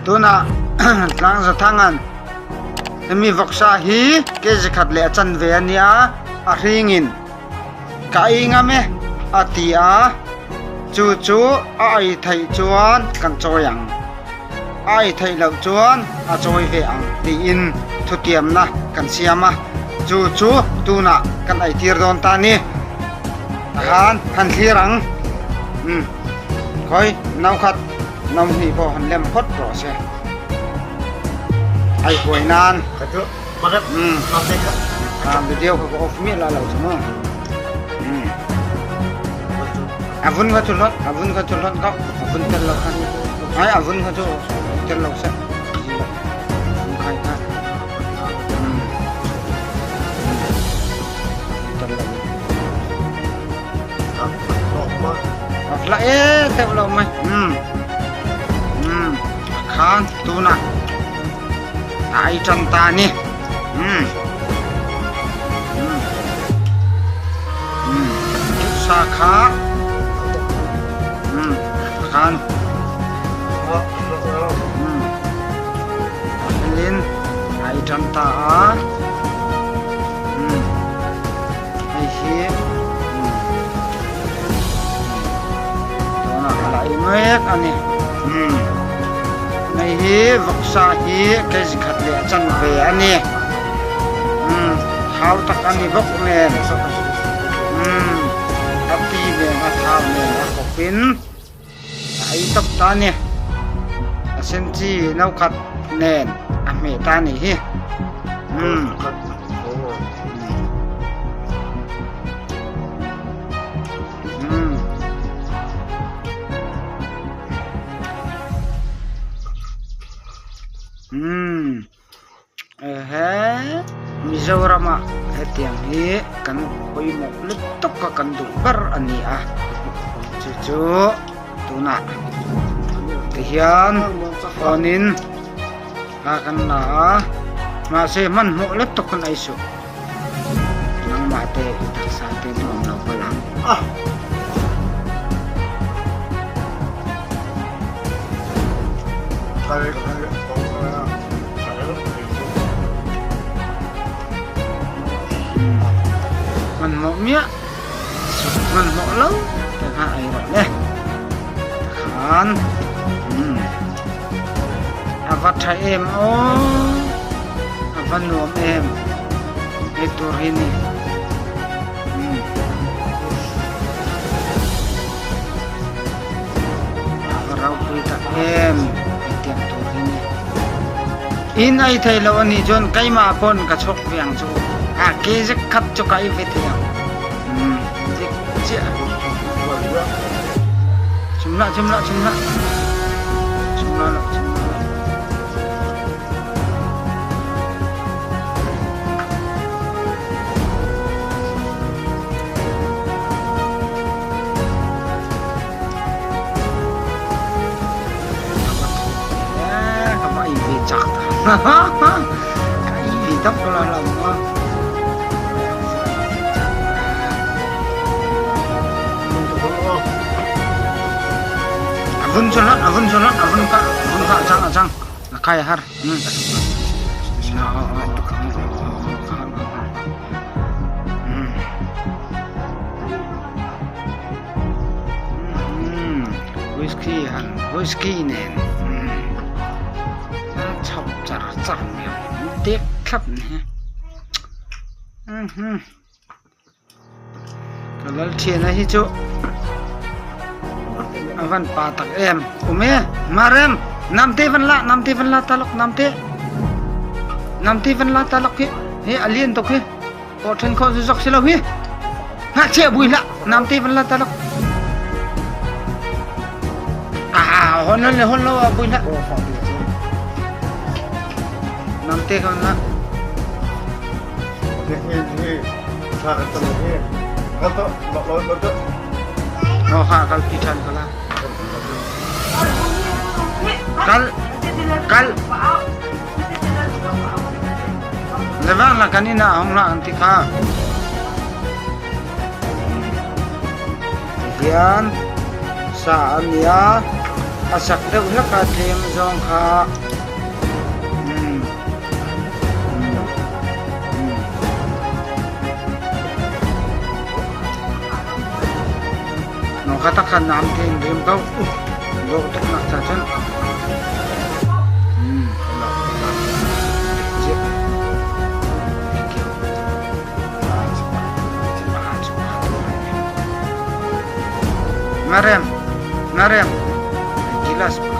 Tunah Tlangzathanga'n hemi vawksa hi kg khat leh a chanve a nia a hringin ka ei ngam e a ti a, chu chu a ei theih chuan kan chawi ang, a ei theih loh chuan a chawi ve ang tiin thutiamna kan siam a, chu chu tunah kan ei tir dawn ta a ni. Tahan han thlir ang, umm khawi no khat no hnih pawh han lem phawt rawh se, ei huai nan. Umm a video kha ka off miah la lo chu maw umm a vun kha chu hlawt a vun kha chu hlawt kau a vun tel lo kha ai a vun kha chu tel lo se vun khai kha umm tel lo la e teuh lo mai umm umm khan tunah A ei tan ta a ni. Umm. Umm. Umm. Sa kha. Umm. Khan. Umm. A felin a ei tan ta a. Umm. Hei hi. Umm. Tunah a la ei mek a ni. Umm. Hei hi vawksa hi kg khat leh a chanve a ni. Umm thau tak a ni bawk nen. Umm a pi nen a thau nen a kawp in a ei tawp ta a ni. A sen chi no khat nen a hmeh ta a nih hi. Umm. Umm. Umm ehe Mizorama hetiang hi kan pawimawh lutuk a kan duh ber a ni a chu chu tunah tihian phone in a kan la a mahse hmanhmawh lutuk kan ei suh. Nangmah te i taksa te nuam lo palh ang. Hmanhmawh miah suk hmanhmawh lo te kha ei rawh le. Tikhan a va tha em aw. A va nuam em he tur hi ni umm a va ropui tak em hetiang tur hi ni in ei thei lo anih chuan keimah pawn ka chhuak ve ang chu a ke zek khat chu ka ei ve thei ang umm dik chiah chumlah chumlah chumlah chumlah loh chumlah loh. A vun chu hlat a vun chu hlat a vun ka a vun ka a chang a chang. A khai a har. Whisky han whisky nen a chhawp char char mai a dek thlap ni hi. Ka lal thiana hi chu a van pa tak em awm e Marem namte van la namte van la ta lawk namte namte van la ta lawk hi he a lian tuk hi pawh then khawh zu zawk si lo hi ngakchia bui hlah namte van la ta lawk a hon hon le hon lo a bui hlah namte ka van la. No ha kal pi than kala. Kal kal Levang la kanina hong la an ti kha. Hian sa ania. A sak deuh hlek a tlem zawng kha umm umm umm. Naw kha tak khan nam te in rim ko dawh tuk nak cha cun umm chiah. Thank you. Ngarem, ngarem, gilas.